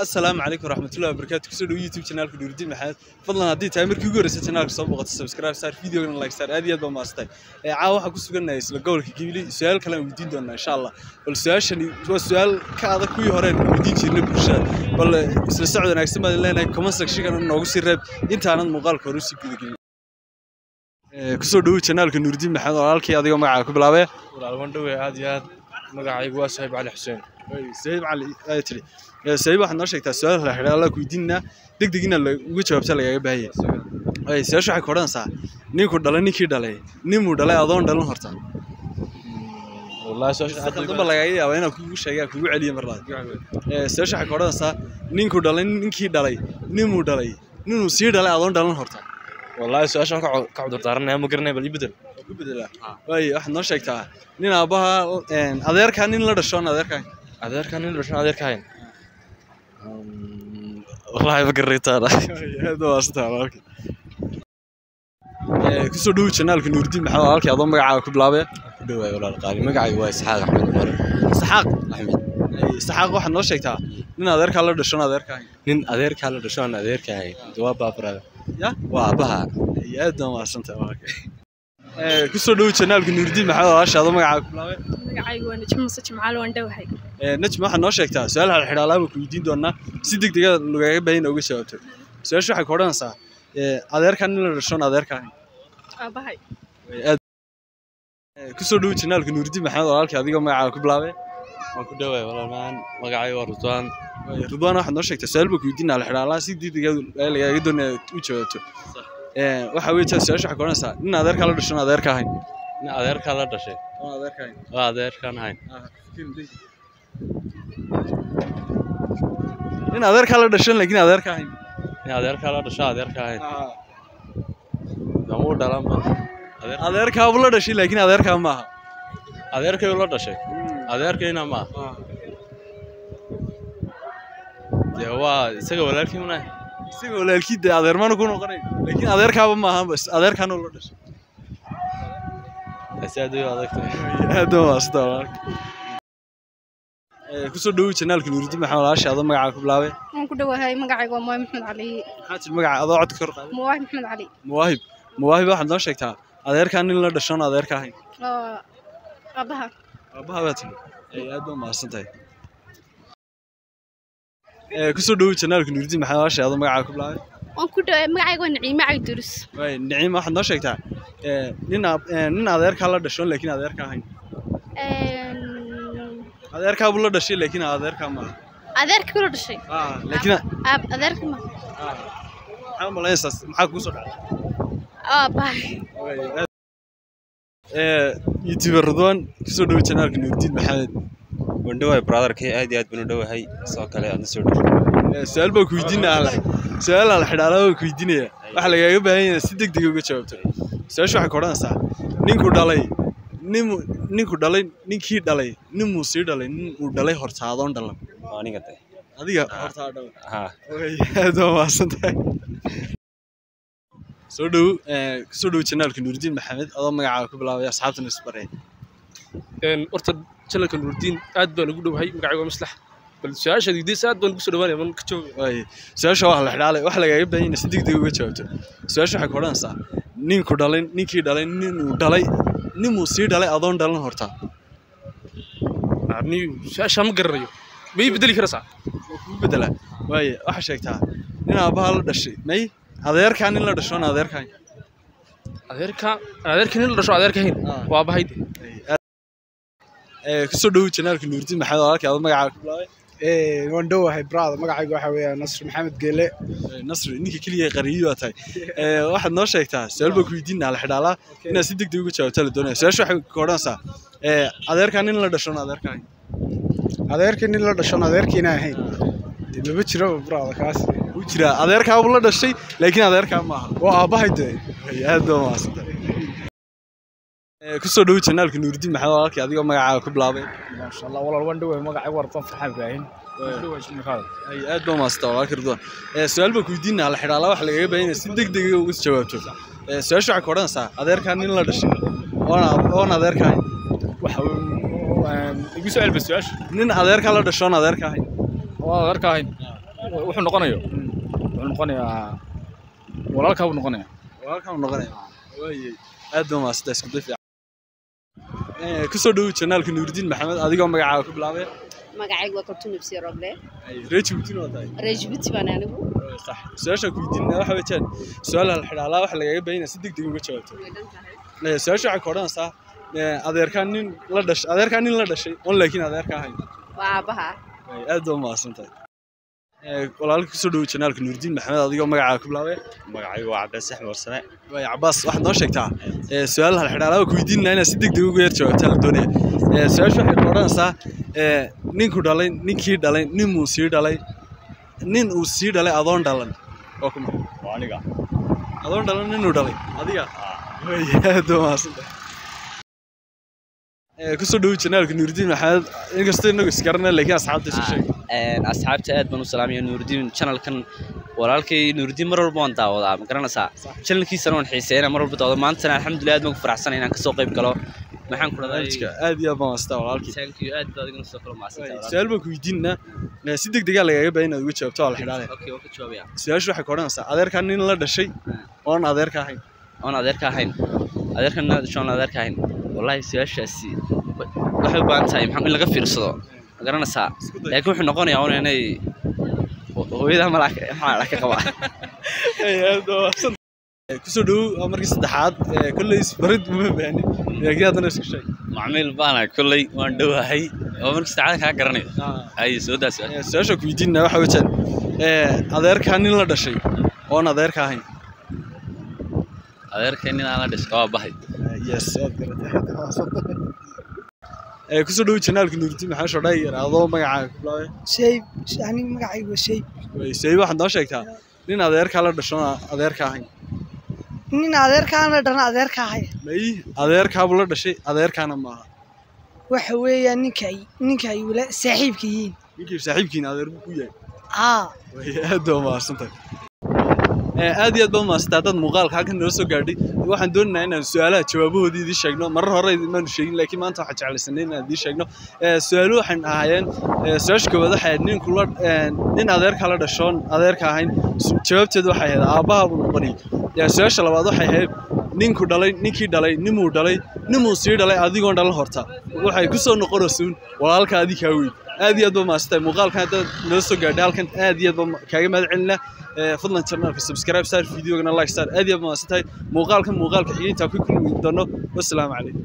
Asalaamu calaykum waraxmatullahi wabarakaatu. Kusoo dhow YouTube channelka Nuruddin Maxamed. Fadlan haddii tahay markii ugu horreysay channelka soo boqoto, subscribe saar, videogana like saar. Aad iyo aad baa mahadsantahay. Caawa waxaan ku sugannahay isla gobolka Gabiley. Su-aal kale aan weydiin doonaa insha Allah. Bal su-aashani waa su-aal ka adag kuwii hore aan weydiin jirnay bulshada. Bal isla socod wanaagsan baan leenahay. Comment section noogu sii reeb intaanad muuqaalka hore usii gudagelin. Kusoo dhow channelka Nuruddin Maxamed, walaalkii, adigoo magacaaga ku bilaabaya. Walaal, waan dhowey aad iyo aad. Magacaygu waa Saxiib Cali Xuseen. Sahiib Cali ayaa tiri. Sahiib, waxaad noo sheegtaa su-aal la xidhiidha alla ku weydiinaa, deg deg inaad uga jawaabta lagaaga baahan yahay. Su-aasha waxay ku odhanaysaa: ninku dhalay ninkii dhalay ninmuu dhalay adoon dhalan horta. Wallahi su-aasha Si khaldan ba lagaaga yaabaa inaan kugu sheega, kugu celiyo mar labaad. Su-aasha waxay ku odhanaysaa: ninku dhalay ninkii dhalay ninmuu dhalay ninuu sii dhalay adoon dhalan horta. Wallahi su-aashan ka cudur daaranaya, ma garanaya. Bal ii bedel. Ku bedelaa? Waayo, waxaad noo sheegtaa nin aabbaha adeerkaa nin la dhasho aan adeerkaa. Adeerkaa nin la dhasho adeerka hayn? Wallahi ma garanay taana. Aad waa mahadsantahay, walaalkay. Kusoo dhow channelka Nuruddin Maxamed, walaalkay, adoo magacaaga ku bilaabaya. Ku dhawaay, walaal qaali. Magacaygu waa Isxaaq Axmed Cumar. Isxaaq. Axmed. Isxaaq, waxaad noo sheegtaa nin adeerkaa la dhasho aan adeerkaa ahayn. Nin adeerkaa la dhasho aan adeerka ahayn? Waa baabrada. Ya. Waa aabbaha. Aad baa mahadsantahay, walaalkay. Kusoo dhow channelka Nuruddin Maxamed, walaasha, adoo magacaaga ku bilaabaya. Magacaygu waa Najmo Muse Jimcaal, waan dhowahay. Najma, waxaad noo sheegtaa su-aal hal xidhaalaaba ku weydiin doonaa, si degdega lagaaga baahan uga jawaabto. Su-aasha waxay ku odhanaysaa: adeerkaa nin la dhasho aan adeerka ahayn. Aabahay. Aad kusoo dhow channelka Nuruddin Maxamed, walaalkay, adigoo magacaaga ku bilaabay. Waan ku dhawaay, walaal maan. Magacaygu waa Ridwaan. Ridwaan, waxaad noo sheegtaa su-aal baa ku weydiinaa hal xidhaalaha, si degdega lagaaga doonaya u jawaabto. Waxa weeye su-aasha waxay ku odhanaysaa: nin adeerkaa la dhasho aan adeerka ahayn. Nin adeerkaa la dhashay oon adeerka ahayn. Waa adeerkaan ahayn. Nin adeerkaa la dhashan laakiin adeerka ahayn. Nin adeerkaa la dhasho adeerka ahayn? Damuu dhalanba. Adeerkaabu la dhashay laakiin adeerkaa maaha. Adeerkayu la dhashay, adeerkayna maaha. Dee waa isaga walaalkii muna. Isaga walaalkii dee adeermana ku noqonay, laakiin adeerkaaba maaha, bas adeerkaana la dhashay. Taasi aad u adagtahay. Aad baa mahadsantahay, walaalkay. Kusoo dhowow channelka Nuruddin Maxamed, walaasha, adoo magacaaga ku bilaabay. Waan ku dhowahay. Magacaygu waa Muwaahib Maxamed Cali. Maxaa tiri magaca adoo codka kor qaaday? Muwaahib Maxamed Cali. Muwaahib, Muwaahib, waxaad noo sheegtaa adeerkaa nin la dhashoon adeerka ahayn. Oo aabaha. Aabbaha baa tiri. Aad baa mahadsantahay. Kusoo dhowow channelka Nuruddin Maxamed, walaasha, adoo magacaaga ku bilaabay. Waan ku dhowahay. Magacaygu waa Naciime Cali Durus. Waay, Naciima, waxaad noo sheegtaa nin adeerkaa la dhashoon laakiin adeerka ahayn. Adeerkaa buu la dhashay laakiin adeerkaa maaha. Adeerka kula dhashay. Laakiin Aab adeerka ma. Maxaa u malaynaysaa? Maxaa kugu soo dhacay? Aabahay. YouTuber Ridwan, kusoo dhowow channelka Nuruddin Maxamed. Waan dhawaay, brotherkay, aad iyo aad baan u dhowahay. Sidoo kale aadna soo dhow. Su-aal baan ku weydiinaya, su-aal hal xidhaala baan ku weydiinaya, waxaa lagaaga baahan yahay si degdeg uga jawaabto. Su-aasha waxay ku odhanaysaa: ninku dhalay nin, ninku dhalay ninkii dhalay ninmuu sii dhalay nin uu dhalay horta adoon dhalan. Waa aniga de. Adiga hortaa dhalan? Ha. Aad waa mahadsantahay. Soo dhow, kusoo dhow channelka Nuruddin Maxamed, adoo magacaaga ku bilaabaya, asxaabtana isbaraya. Horta channelka Nuruddin aad baan ugu dhowahay. Magacaygu waa Maslax. Bal su-aashaad weydiisay aad baan ugu soo dhawaanaya, man ka jawaabaya. Waay, su-aasha waa la xidhaalay, waxa lagaaga baahan yahay si degdeg uga jawaabto. Su-aasha waxay ku odhanaysaa: ninku dhalay ninkii dhalay nin uu dhalay ninmuu sii dhalay adoon dhalan horta. Ani su-aashaa ma garanayo, ma ii bedeli karaysaa? Waa kugu bedelaa. Waaye, waxaa sheegtaa nin aabbaha la dhashay, may, adeerkaa nin la dhashoon adeerkaa. Adeerka, adeerka nin la dhasho adeerka hayn? Waa aabbahay de. Kusoo dhowow channelka Nuruddin Maxamed, walaalkay, adoo magacaaga ku bilaabay. Waan dhowahay, brother. Magacaygu waxa weeyaan Nasr Maxamed Geele. Nasri, ninka keliya qariyay baa tahay. Waxaad noo sheegtaa su-aal baa ku weydiinaa la xidhaalaa, inaad si degdeg uga jawaabtaa la doonaya. Su-aasha waxay ku odhanaysaa: adeerkaa nin la dhashoon adeerkaa ahayn. Adeerkii nin la dhashoon adeerkiina ahayn? Dee maba jiro, brother, kaas. Wuu jiraa, adeerkaa buu la dhashay laakiin adeerkaa maaha. Waa aabbahay dee. Aad baa mahadsantahay. Kusoo dhowow channelka Nuruddin Maxamed, walaalkay, adigoo magacaaga ku bilaabay. Maasha Allah, walaal, waan dhowahay. Magacaygu waa Ridwaan Farxaan Ibraahim. Aad baa mahadsantahay, walaalkay Ridwaan. Su-aal baa ku weydiinaa la xidhaalaa, waxa lagaga baahan yahay si degdeg uga jawaabto. Su-aasha waxay ku odhanaysaa: adeerkaa nin la dhashay oon adeerka ahayn. Waxa igu soo celba su-aasha. Nin adeerkaa la dhasho oon adeerka ahayn. Waa adeerka ahayn? Wuxuu noqonayo, wuxuu noqonayaa walaalkaa buu noqonayaa. Walaalkaa buu noqonaya. Waayey, aad baa mahadsantahay, isku day fiican. Kusoo dhowow channelka Nuuridiin Maxamed, adigoo magacaaga ku bilaabaya. Magacaygu waa Kaltuun Ibsi Roble. Reer Jabuutina waa tahay? Reer Jabuuti baan anigu. Sax. Su-aashaan ku weydiinaya waxa weeyaan su-aal hal xidhaalaa, waxa lagaga baahan yahay si degdeg uga jawaabto. Su-aasha waxay ku odhanaysaa, adeerkaa nin la dhashay, adeerkaa nin la dhashay oon laakiin adeerka ahayn. Waa aabbaha. Aad baa mahadsantahay. Walaalka, kusoo dhowow channelka Nuuridiin Maxamed, adigoo magacaaga ku bilaabaya. Magacaygu waa Cabaas Axmed Warsame. Waay Cabaas, waxaad noo sheegtaa, su-aal hal xidhaalaa ku weydiinaya inaad si degdeg uga yar jawaabtaa la doonaya. Su-aasha waxay ku odhanaysaa, ninku dhalay ninkii dhalay nin muu sii dhalay nin uu sii dhalay adoon dhalan waa kuma? Waa aniga. Adoon dhalan ninuu dhalay adiga. Waay, aad baa mahadsantahay. Kusoo dhowow channelka Nuuridiin Maxamed, inkastoo inagu isgarana laakiin asxaabta isu sheeg. Asxaabta aad baan u salaamaya. Nuuridiin channelkan, walaalkay Nuuridiin mar walba waan daawadaa, ma garanaysaa? Channelkiisana waan xiiseynaa, mar walba daawado. Maantana alxamdulilah aad baan ku faraxsanay inaan kasoo qayb galo. Maxaan ku Barnaamijka aad iyo aad baan mahadsantahay walaalkii. Thank you, aad baad adigana soo kala mahadsantahay. Su-aal baan ku weydiinaa, si degdegaa lagaga baahan inaad uga jawaabto waa la xidhaale. Okay, waan ka jawaabaya. Su-aashu waxay ku odhanaysaa, adeerkaa nin la dhashay oon adeerka ahayn. Oon adeerka ahayn, adeerka nin la dhashay oon adeerka ahayn. Wallahi su-aashaasi waxay u baahan tahay maxaa in laga fiirsado, ma garanaysaa? Laakiin wuxuu noqonayaa un inay hooyada malaa maxaa ka qabaa. Kusoo dhowow, waa markii saddexaad. Kolley isbarid uma baahnin, laakiin haddana isku sheeg. Macmiil baana kolley, waan dhowahay oo markii saddexaad kaa garanayo. Ay soo daa su-aasha. Su-aasha ku weydiinaya waxa weeyaan, adeerkaa nin la dhashay oon adeerka ahayn. Adeerkay nin aan la dhashay waa bahay. Yes, waad garatay. Kusoo dhowow channelka Nuuridiin Maxamed Shodhay yar, adoo magacaaga ku bilaabay. Shayb, aniga magacaygu waa Shayb. Shayb, waxaad noo sheegtaa nin adeerkaa la dhasho oon adeerka ahayn. Nin adeerkaana dhana adeerka ahay? May, adeerkaabuu la dhashay, adeerkaana maaha. Waxa weeyaan ninka ay wala saaxiibka yihiin. Ninkii saaxiibkiina adeer buu ku yahay. Haa. Way, aad baa mahadsantahay. Aad iyo aad baa mahadsantahay haddaad muuqaalka halkan nala soo gaadhay. Waxaan doonaynaa inaan su-aalaha jawaabahoodii idiin sheegno. Marar hore imaanu sheegin, laakiin maanta waxaan jeclaysanay inaan idiin sheegno. Su-aaluhu waxaan ahaayeen, su-aasha koowaad waxay ahayd nin kula nin adeerka la dhashoon adeerka ahayn. Jawaabteedu waxay ahayd aabbaha buu noqonayay. Su-aasha labaad waxay ahayd ninku dhalay ninkii dhalay nimuu dhalay nimuu sii dhalay adigoon dhalan horta, waxay ku soo noqonaysuun walaalka adi kaa weyn. Aad iyo aad baa mahadsantahay muuqaalkan haddaad nala soo gaadhay halkan, aad iyo aad baa kaaga mahad celinaa. Fadlan channelka subscribe saar, videogana like saar. Aad iyo aad baa mahadsantahay. Muuqaalkan muuqaalka xigay intaan ku kulmi doono, wassalaamu calaykum.